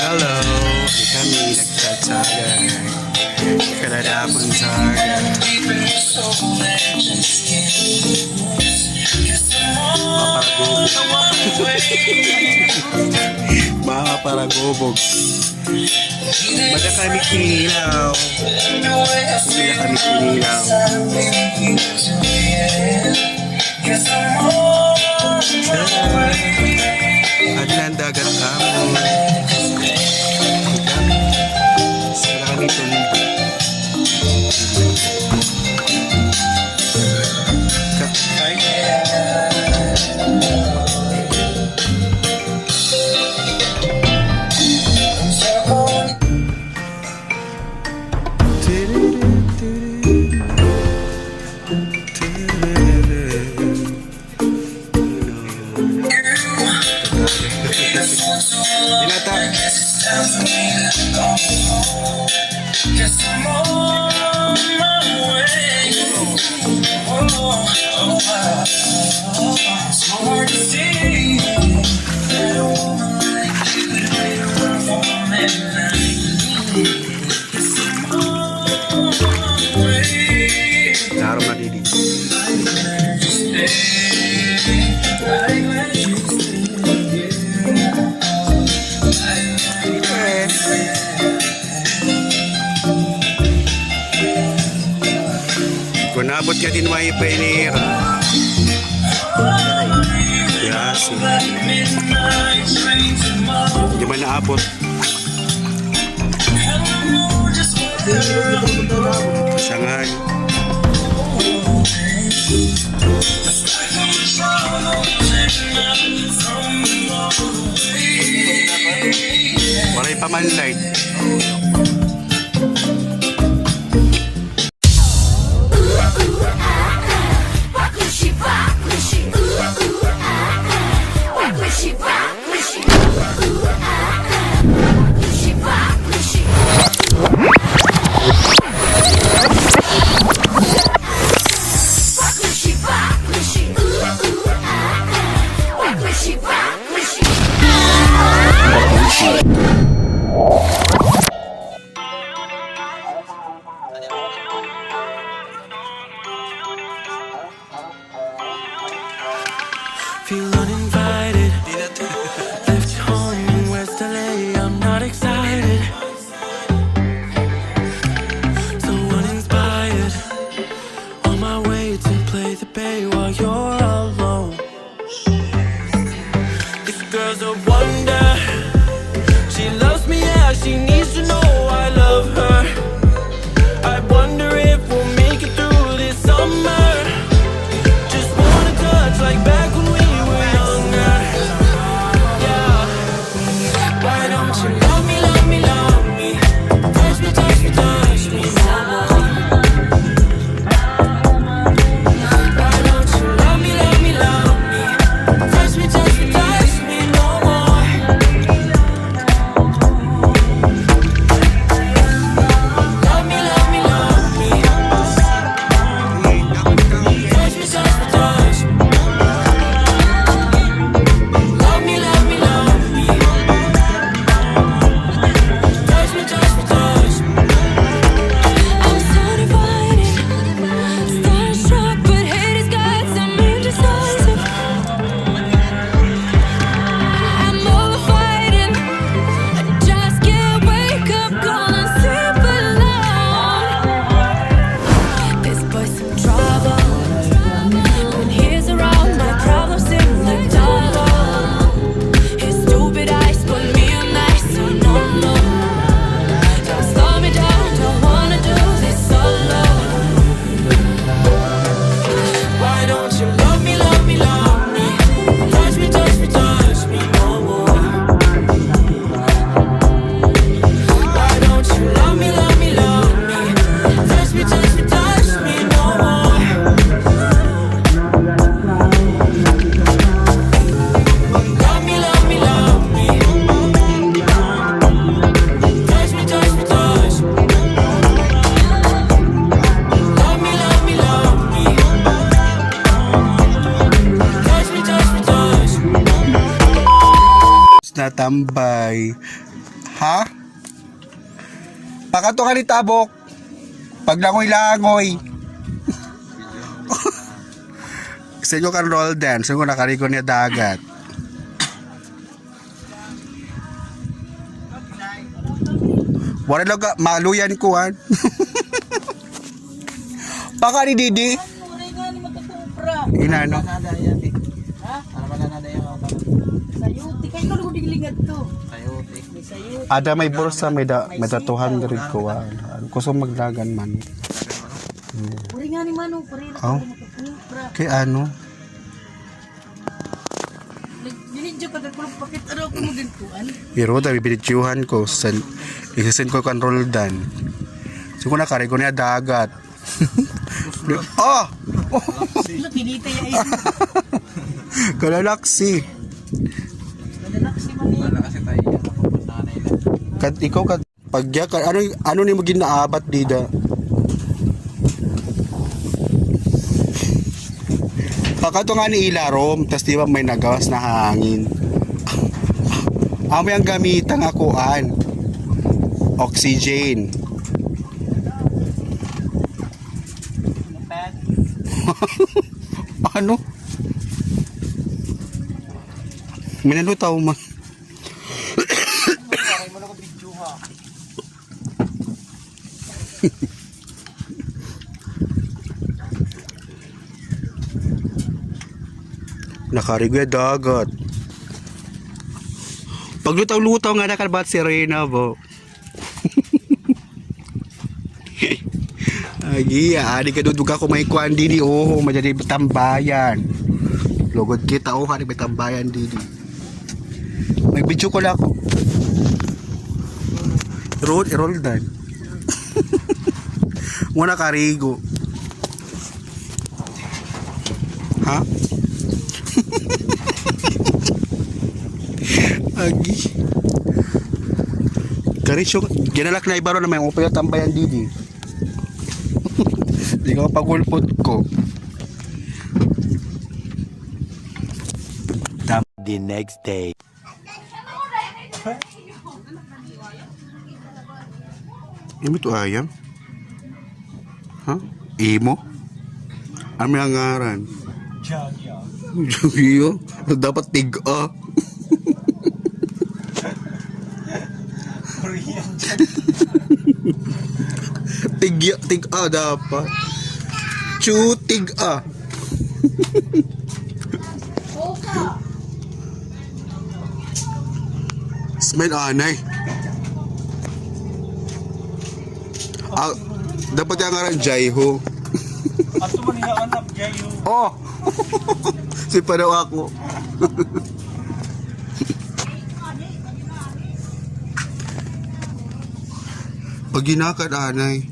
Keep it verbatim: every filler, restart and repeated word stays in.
Hello, kami nagtsatsaga. Kalalapon saga. Mga paragubog. Mga paragubog. Mada kami kinilaw. Mada kami kinilaw. Adlan dagat amon. Wala kami tunda. Ka-, ay. Binata. Klaro, madidi. Kon naabot ka din wifi nira. Yes. Di man naabot. Sangay. Waray pa man light. Feel uninvited. Left your home in West L A, I'm not excited. So uninspired. On my way to play the bay while you're alone. This girl's a wonder. She loves me, yeah, she needs to know I love her. I wonder if we'll make it through this summer. Just wanna touch like back when we were younger. Yeah. Why don't you love me, love me, love me? Touch me, touch me, touch me, no more. Why don't you love me, love me, love me? Touch me, touch me, touch me no more. Love me, love me, love me. Touch me, touch me, touch me. Love me, love me, love me. Touch me, touch me, touch me. I'm so divided, starstruck, but hate has got some indecisive. I'm over fighting. I just can't wake up, gonna sleep alone. This boy's some trouble. When he's around, my problems seem like double. His stupid eyes put me on ice, so no more. Don't slow me down, don't wanna do this solo. Why don't you love me, love me, love me? Touch me, touch me, touch me no more. Why don't you love me, love me, love me? Touch me, touch me, touch me no more. Love me, love me, love me. Touch me, touch me, touch me. Love me, love me, love me. Touch me, touch me, touch me. Natambay. Ha? Pakadto ngani tabok. Paglangoy-langoy. Sugad ko kan Roldan, sugad ko nakarigo niya dagat. Wala lang ka, maluyan kuan. Pakadi didi. Inano? Sayote. Kay ikaw, lugod, digligad to. Sayote. May sayote. Ada may bulsa, may da, may da two hundred kuan. Gusto magdagan man. Uri nga ni Mano, pare. Oh. Kay ano? Nag-video ka, nagpulog pakit, ano ako magintuan? Pero tabi, binidyohan ko. Sen-, isisend ko kan Roldan. So, kung nakarigo niya dagat. Oh! Ano, kinita ya, eh? Kalalaksi. Kalalaksi man, eh. Kat-, ikaw kat-, Pagya ka, ano, ano nimo ginaabat dida? Kakato nga ni ila room, tas di ba may nagawas na hangin? Amo yang gamita nga kuan. Oxygen. Ano? Minanutaw man. Nakarigo ya dagat. Paglutaw-lutaw nga nakalabat si Reyna, bo. Agi, ah, adi ka dudog ako may kuan didi, oho, madali tambayan. Lugod kita, oho, adi may tambayan didi. May video ko lang ako. Roll, i-roll dan. Muna karigo. Ha? Agi. Karisyo, ginalak na ibaro na may upaya tambayan didi. Di ka mapagulpot ko. The next day. Imo to ayam? Ha? Imo? Ano may ngaran? Jagyo. Jagyo? Dapat tig-a. Korean. Tig-a, tig-a dapat. Chu, tig-a. Smile, anay. Ah, dapat yang ngaran Jaiho. Ato man iya anak, Jaiho. Oh! Si pa daw ako. Pag ginakad, anay.